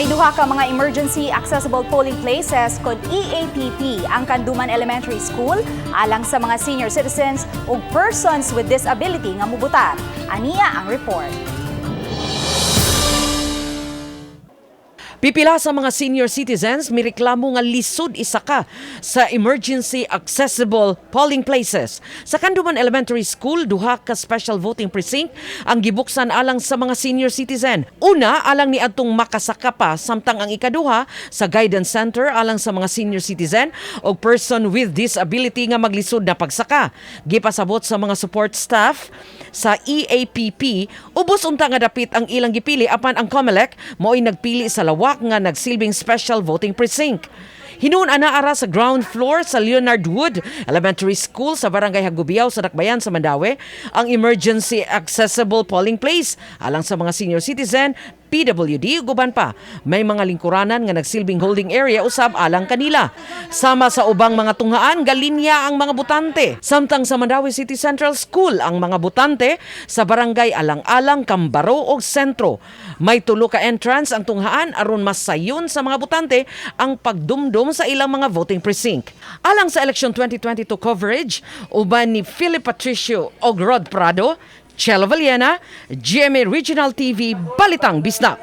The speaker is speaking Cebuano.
May duha ka mga emergency accessible polling places kon EAPP ang Canduman Elementary School alang sa mga senior citizens ug persons with disability nga mubutar. Ania ang report. Pipila sa mga senior citizens mireklamo nga lisod isaka sa emergency accessible polling places. Sa Canduman Elementary School, duha ka special voting precinct ang gibuksan alang sa mga senior citizen. Una, alang ni adtong makasaka pa, samtang ang ikaduha sa guidance center alang sa mga senior citizen o person with disability nga maglisod na pagsaka. Gipasabot sa mga support staff sa EAPP, ubos unta nga dapit ang ilang gipili, apan ang COMELEC mao'y nagpili sa lawak nga nagsilbing special voting precinct. Hinuon ana ara sa ground floor sa Leonard Wood Elementary School sa Barangay Hagubiaw sa Dakbayan sa Mandaue ang emergency accessible polling place alang sa mga senior citizen, PWD ug uban pa. May mga lingkuranan nga nagsilbing holding area usab alang kanila. Sama sa ubang mga tunghaan, galinya ang mga botante. Samtang sa Mandaue City Central School ang mga botante sa barangay Alang-Alang, Cambaro ug Sentro. May tulo ka entrance ang tunghaan aron masayon sa mga botante ang pagdumdum sa ilang mga voting precinct. Alang sa election 2022 coverage, uban ni Philip Patricio og Rod Prado, Chelo Valiena, GMA Regional TV, Balitang Bisdak.